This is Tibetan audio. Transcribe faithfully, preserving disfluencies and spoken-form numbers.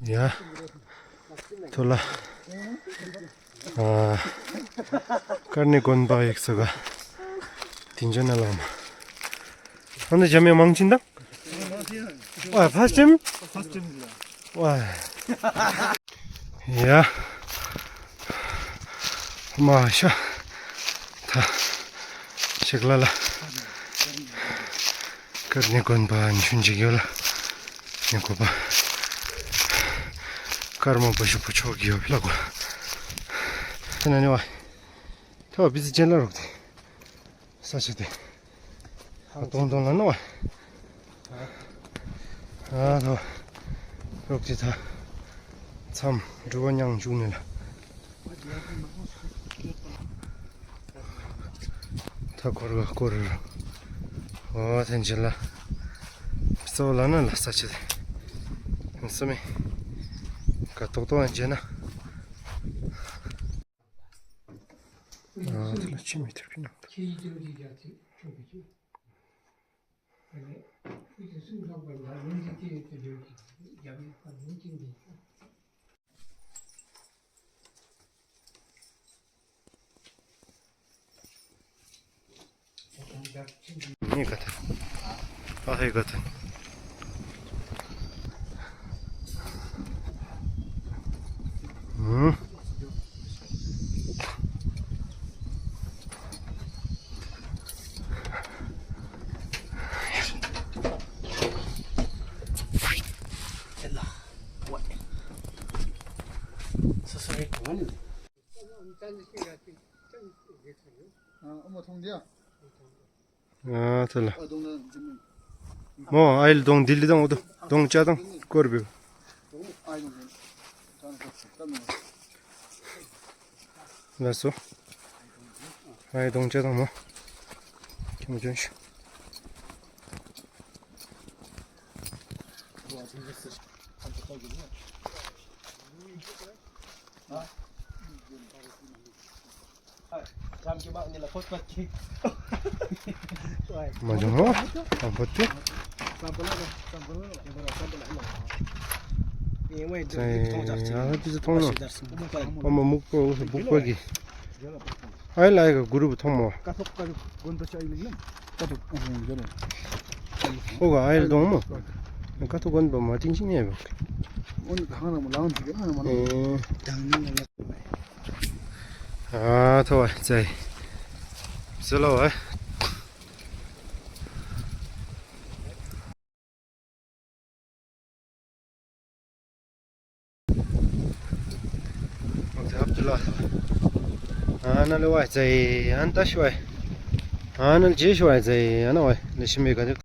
ཡ། ཐོ་ལ། ཨ། ཀར་ནི་དགོན་པ་ཡིག་ས་ག་དེ་འཇོན་ན་ལ་མ། ཨ་ནི་ཇ་མེ་མང་ཆིན་དང་། ཨ། ཕ་སྟིམ། ཨ། ཡ། མ་ཤ། ད། ཞིག་ལ་ལ། ཀར་ནི་དགོན་པ་ཉི་ཤུ་འཇིག་ཡོད་ལ། ཉི་གོ་པ། ཀར་མ་པ་ཤུ་པ་ཆོག་གི་ཡོད་ལ་གོ། ད་ན་ནི་བ། ཐོ་བི་ཙི་ཅན་ལ་རོགས་ཏེ། ས་ཆ་དེ། ཨ་སྟོང་སྟོང་ལ་ནོ། ཨ་ལོ། རོགས་ཀྱི་ད། མཚམས་འགྲུལ་བ་མྱངས་བཅུག་ནས་ལ། ད་འཁོར་ག་འཁོར་རུ། ཨོ་ཐན་ཅི་ལ། གཙོ་བོ་ལ་ན་ལ་ས་ཆ་དེ། སུ་མེ། ག་ཏོག་ཏོག་ཨན་ཇེ་ན། ཨ་ཐ་ལ་ཆི་མི་ཐུབ་ཀྱི་ནང་དུ། ངས་ག་ཐལ། ཨ་ཧེ་ག་ཐལ། ཨུམ། སོ་སོ་རེད་གོ་ནི། ཨ་མ་ཐོང་དེ་ཡ། ཨ་ཐ་ལ། ཨ་དོང་ན་འཛིན་མིན། མོ་ཨ་ཡིལ་དོང་དིལ་ལི་དང་འོ་དོ་དོང་ཅ་དང་སྐོར་བེ། ཨ་ཡིལ་དོང་དིལ། ད་ན་ཁ་ཁ་མོ། ལ་སོ། ཨ་ཡིལ་དོང་ཅ་དང་མོ། ཁྱོད་ཅོན་ཤུ། མ་འཇོན་ནོ། ཨ་བོ་ཏི། ཙེ། ཨ་ཏི་ཙི་ཐོང་ནོ། ཨ་མ་སྨུག་པོ་སྦུག་པ་གི། ཨ་ལ་ཡ་ག་གུ་རུ་བུ་ཐོང་མོ། ཨོ་ག་ཨ་ཡལ་དོང་མོ། ཀ་ཐོ་གོན་པ་མ་ཏིང་ཤིང་ཉེ་བ། ཨ་ཐོ་བ་ཙེ། ཟེ་ལོ་བ། ཨ་ན་ལེ་བ་ཙེ་ཨན་ཏ་ཤི་བ། ཨ་ན་ལེ་ཇེ་ཤི་བ་ཙེ་ཨ་ན་བ་ལེ་ཤི་མེ་ག་དེ།